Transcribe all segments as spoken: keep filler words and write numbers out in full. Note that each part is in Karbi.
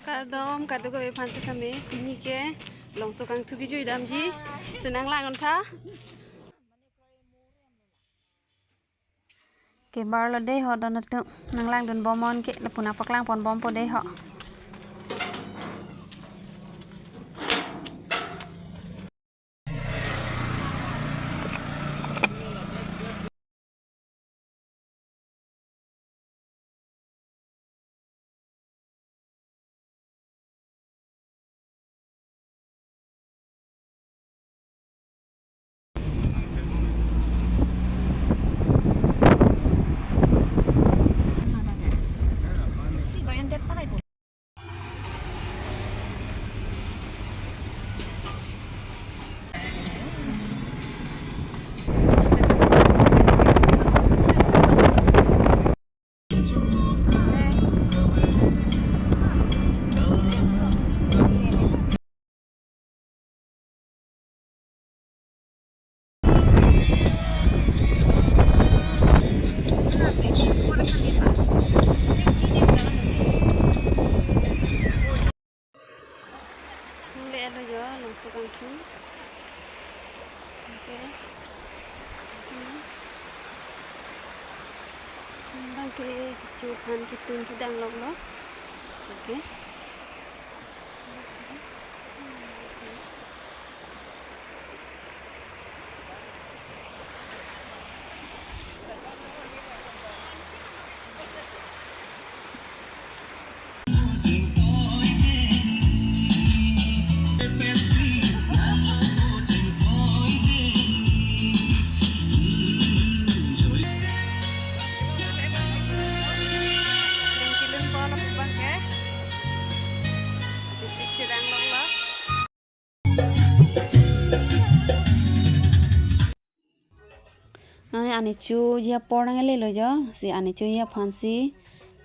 Kardom, kadokave aphan sitame, pini ke Longso Kangthu kejui damji, si nanglang-un tha. Kebarlo dei ho don atum, nanglangdun bom non ke, lapu nangpaklang pon bompo dei ho. Nang le alo jo, Longso Kangthu. Okay. Hmm. Bang ke kecho aphan ketun kedang loklo. Okay. Nang ani choji apor nanglelo jo, si ani choji aphan si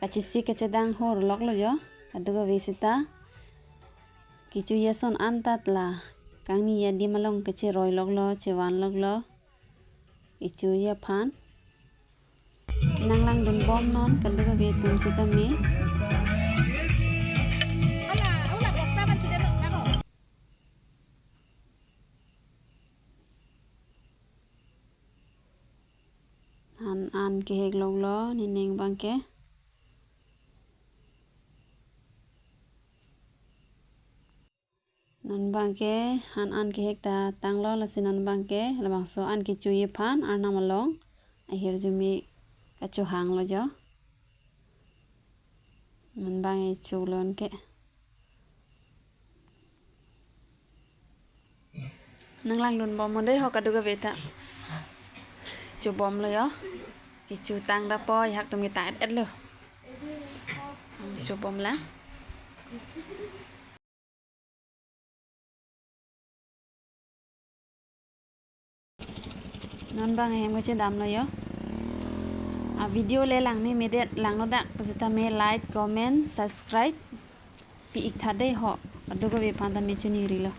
kachesik kachedang hor loklo jo, kadokave sita. Kechoji ason antat la kangni adim along kacheroi loklo, chevan loklo. Kechoji aphan nanglangdun bom non, kadokave atum sitame. Han an kehek loklo, nening bang ke. Non bang ke han an kehek ta tanglo, lasi non bang ke labangso an kechoji aphan arnam along ahirjume kachohanglo jo. Non bang e cholon ke. Nanglangdun bom non dei ho kadokave ta. Chobomlo jo. Kecho tang dapo, ajahak atum ketang et-etlo. Chobomlang. Non bang ahem kachedamlo jo. A video le langmemedet, langnodak pusitame like, comment, subscribe pi-ik tha dei ho. Kadokave aphan tame choningri lo.